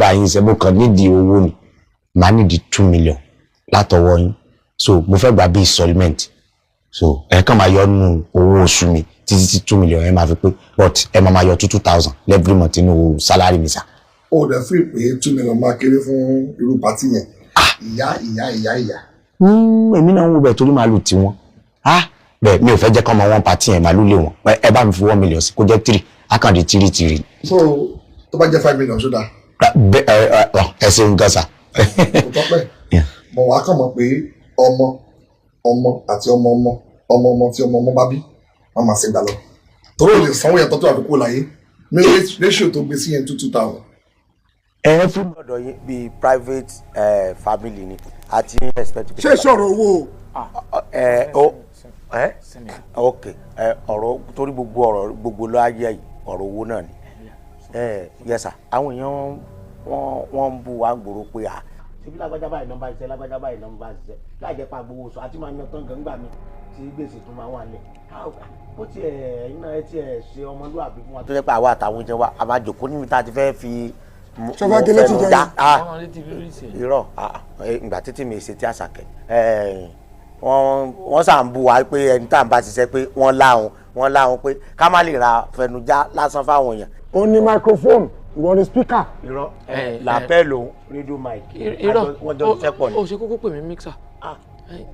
bá yín ṣe, mo kàn nídìí owó ni. Màá nídìí 2 million látọwọ́ yín, so mo fẹ́ gbà bí installment, so ẹ kàn máa yọ nínú owó oṣù mi títí tí 2 million yẹn máa fi pé, but ẹ máa yọ two two thousand every month nínú salary mi, sir. Ó dẹ̀ fi pé 2 million máa kéré fún irú party yẹn? Ìyá, ìyá, ìyá, ìyá. Èmi náà ń wo bẹ́ẹ̀ torí màálù tí wọ́n ah bẹ́ẹ̀, mi ò fẹ́ jẹ́ kọ́ ọmọ wọn party yẹn, màálù lé wọn. Ẹ bá mi fi 1 million sí, kó jẹ́ three, akàndé three three. So tó bá jẹ́ 5 million, ṣó dáa? Ẹ ṣeun gan, sir. Kò tọ́pẹ́ mọ̀, wá kàn mọ̀ pé ọmọ ọmọ àti ọmọ ọmọ ọmọ ọmọ tí ọmọ ọmọ bá bí, wọ́n máa ṣe gbà lọ, torí ò lè sanwó yẹn tọ́jú àfikún láyé ní ratio tó gbé sí yẹn, two two thousand. Ẹ fún ọ̀dọ̀ yín bíi private family ni àti expect. Ṣé ìṣòro owó o? Ẹ o ẹ ok, ẹ ọ̀rọ̀ torí gbogbo ọ̀rọ̀ gbogbo ló ayé yìí, ọ̀rọ̀ owó náà ni. Ẹ yes sir, àwọn èèyàn wọ́n ń bú wa ń gbòòrò pé à ṣebí lágbájá báyìí nọ́mbà ṣiṣẹ́, lágbájá báyìí nọ́mbà ṣiṣẹ́, láì jẹ́ pa gbowó sọ àti máa yan tán gan gbà mí tí gbèsè tó máa wà lẹ̀. Ó tiẹ̀ ẹ̀yin náà ẹ tiẹ̀ ṣe ọmọlúwàbí fún wa tó jẹ́ pé àwa àtàwọn jẹun wa, a máa jòkó níbi tá a ti fẹ́ fi Ṣé fẹ́ gé létí jẹ ni? Irọ́, ìgbà títí mi ṣe tí àṣàkẹ́ wọ́n sà ń bú wa pé ẹni tá à ń bá ṣiṣẹ́ pé wọ́n láwọn pé ká má lè ra fẹnujá lásán fáwọn èèyàn. Ó ní microphone, ìwọ ní speaker. Irọ́, lapel lòun, rédíò mic. Irọ́. Wọ́n jọ ṣiṣẹ́ pọ̀ ni. O ṣe kókó pè mí mixer,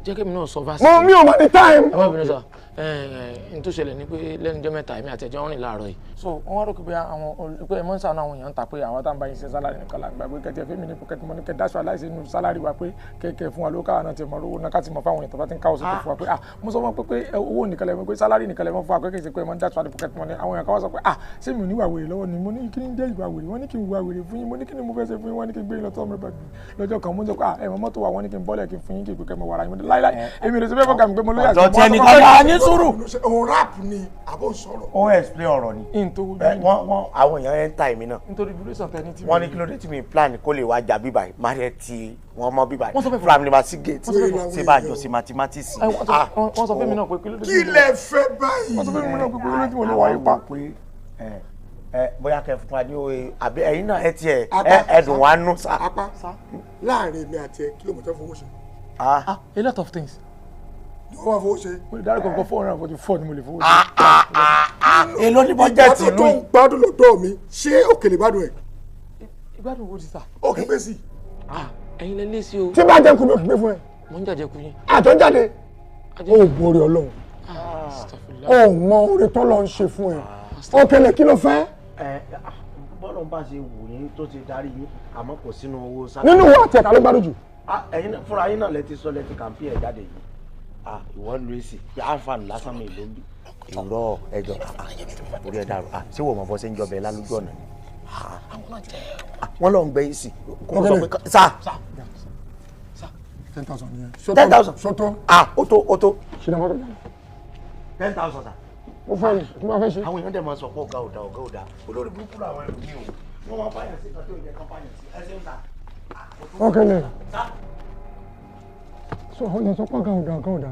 jẹ́ kí èmi náà sọ verse. Mo mi ò mọ̀ ní time. Ẹ má bínú sir. Ẹ n tó ṣẹlẹ̀ ni pé lẹ́nu ọjọ́ mẹ́ta, èmi àti ẹ̀jẹ̀ ń rìn láàárọ̀ yìí. So wọ́n wá rò pé àwọn pé ẹ mọ́ ń sànú àwọn èèyàn ń ta pé àwọn tá à ń bá yín ṣe salary nìkan là ń gbà pé kẹ́tì ẹ fẹ́mi ní pocket money, kẹ́ dáṣọ aláìsí nínú salary wa, pé kẹ́kẹ́ fún wa lówó káwa náà ti mọ̀ owó náà ká ti mọ̀ fáwọn èèyàn tó bá ti ń káwọ́ sókè fún wa pé ah, mo sọ fún wọn pé owó nìkan lẹ̀ mọ́, pé salary nìkan lẹ̀ mọ́ fún wa, pé kì í ṣe pé ẹ mọ́ ń dáṣọ àti pocket money. Àwọn èèyàn kan wá sọ pé ah, ṣé mi ò ní wà wèrè lọ́wọ́ ni? Mo ní kí ni jẹ́ ìwà wèrè? Wọ́n ní kí n wà wèrè fún yín. Mo ní kí ni mo fẹ́ ṣe fún yín? Wọ́n ní kí n gbé yín lọ tọ́ ọmọ rẹ̀ lọ́jọ́ kan. Mo ń sọ pé ah, ẹ mọ mọ́tò wa. Wọ́n ní kí n bọ́lẹ̀ kí n fún yín, kí n pé kẹ́ mọ wàrà yín. Mo ní láíláí, èmi ò lè ṣe fẹ́ fọ́gà mi pé mo lóyà. Ọ̀dọ̀ tí ẹnì kan bá ní sùúrù. Òun rap ni àbò ń sọ̀rọ̀? Ó explain ọ̀rọ̀ ni. Wọ́n wọ́n àwọn èèyàn ẹ̀ ń ta èmi náà. Nítorí duration tẹ ní tí. Wọ́n ní kí ló dé tí mi plan kó lè wá jà bíbá yìí, má rẹ̀ ti wọ́n mọ́ bíbá Wọ́n sọ yìí fẹ́ fúlàmì ni máa sí gate Wọ́n sọ fẹ́ ṣé bá a jọ sí mathematics. Wọ́n sọ fún mi náà pé kí ló dé. Kí lẹ fẹ́ báyìí? Wọ́n sọ fún mi náà pé kí ló dé tí mo lè wáyé pa. Pé ẹ ẹ bóyá kẹ fún wa ní òye àbí ẹ̀yin náà ẹ tiẹ̀ ẹ ẹdùn wa nù sá. Apá láàrin èmi àti ẹ, kí ló mọ̀ tẹ́ fowó ṣe? Ah, a lot of things. Ni wọ́n máa fowó ṣe. Mo lè dárúkọ nǹkan 444 ni mo lè fowó ṣe. Èló ní bọ́jẹ̀tì ìgbádùn ìlú tó ń yìí? gbádùn lọ́dọ̀ mi, ṣé òkèlè gbádùn ẹ̀? Ìgbádùn wo ti sà? Òkè gbé sí. Ah, ẹ̀yin lẹ lé sí o. Tí bá jẹ́ kú mi ò kì í gbé fún ẹ. Mo ń jàjẹ kú yín. Àtọ́ ń jáde, ó borí Ọlọ́run, ó mọ oore tó lọ ń ṣe fún ẹ. Òkèlè, kí ló fẹ́? Ẹ bọ́lọ̀ ń bá ṣe wù yín tó ti darí yín, àmọ́ kò sínú owó sá. Nínú ìwọ àti ẹ̀ka ló gbádùn jù? Ah, ẹ̀yin náà fúnra yín náà lẹ ti sọ, lẹ ti kàǹpì ẹ̀ jáde yìí. Ah, ìwọ ń lo èsì àǹfààní lásán mi ló ń bí. Irọ́, ẹjọ́ orí ẹ̀ dàrú. Ah, ṣé wọ́n mọ̀ bọ́ ṣe ń jọbẹ̀ lálójú ọ̀nà ni? Ah, wọ́n lọ ń gbé èsì kó sọ pé sá. 10,000 nìyẹn. 10,000. Sọ́tọ̀. Ah, ó tó, ó tó. Ṣe náà mọ́tò jáde. 10,000, sir. Mo fẹ́ ni kí n máa fẹ́ ṣe. Àwọn èèyàn dẹ̀ máa sọ pé ọ̀gá ò da, ọ̀gá ò da, olórí burúkú làwọn ẹlòmíì o, wọ́n máa fàyàn sí kan tó yẹ kán fàyàn sí. Ẹ ṣeun, sir. Òkèlè sọ ọ lọ sọ pé ọ̀gá ọ̀gá ọ̀gá ọ̀gá.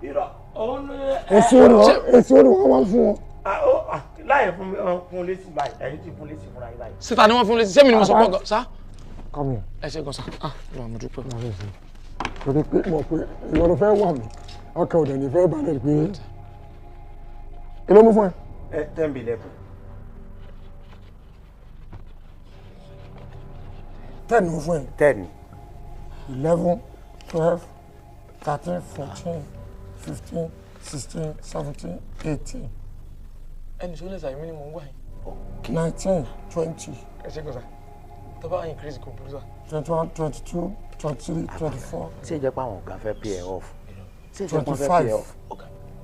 Irọ́, òun ní. Èsì orí wọn wá fún wọn. Láyé fún mi fún lésì báyìí, ẹ̀yin ti fún lésì fúnra yín báyìí. Síta ni wọ́n fún létí, sẹ́mi ni mo sọ pé ọ̀gá sá. Come here. Ẹ ṣe gan sir, ah, lọ́wọ́ mo dúpẹ́. Torí pé mo pé ìwọ ló fẹ́ wà mí, ọkọ̀ òdẹ̀ ní fẹ́ balẹ̀ pé èló mú fún ẹ. Ẹ ten bi lẹ́kùn. 10 mú fún ẹ. 10. 11, 12, 13, 14, 15, 16, 17, 18. Ẹnì sọ́lẹ̀ sàyẹ̀mí ni mò ń wà yìí. 19, 20. Ẹ ṣe gan sir, tó bá increase kò burú sir. 21, 22, 23, 24. Ṣé ìjẹ́ pé àwọn ọ̀gá fẹ́ pay ẹ off? Ṣé ìjẹ́ pé 25 wọ́n fẹ́ pay ẹ off?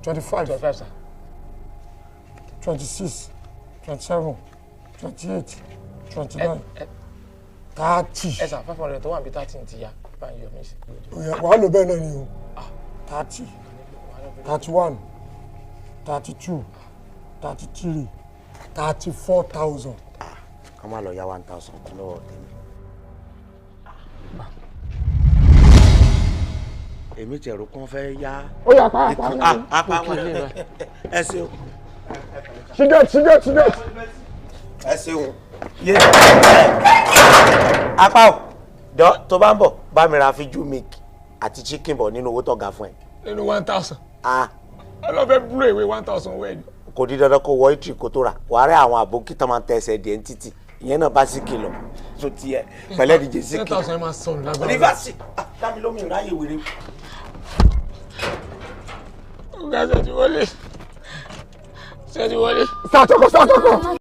25. 25, sir. 26, 27, 28, 29, 30. Ẹ sà, 500 tó wà níbi 30 ti ya bá ń yọ mí sí. Wàá lò bẹ́ẹ̀ náà ni o. 30, 31, 32, 33, 34,000. Ká má lọ yá 1,000 kún lọ́wọ́ tèmi. Èmi tẹ̀rù kún fẹ́ yá. Ó yá, apá apá. Ah, apá wọn. Ẹ ṣeun. Ṣígẹ́tì, ṣígẹ́tì, ṣígẹ́tì. Ẹ ṣeun. Yé. Apá o, jọ tó bá ń bọ̀, bá mi ra fíjú milk àti chicken bọ̀ nínú owó tó ga fún ẹ. Nínú 1,000? Ah. Ọlọ́fẹ́ búrò ìwé 1,000 wẹ̀ ni. Kò di dandan kó wọ itri kó tó rà. Wàá rẹ àwọn àbókí tó máa ń tẹ ẹsẹ̀ díẹ̀ ní títì, ìyẹn náà bá síkì lọ tó tiẹ̀ pẹ̀lẹ́ díje síkì. 10,000 máa sọnù lágbára. Rìfásì dámi lómi ìráyè wèrè. Ọ̀gá, ṣe ti wọlé? Ṣe ti wọlé? Sàtọkọ, sàtọkọ.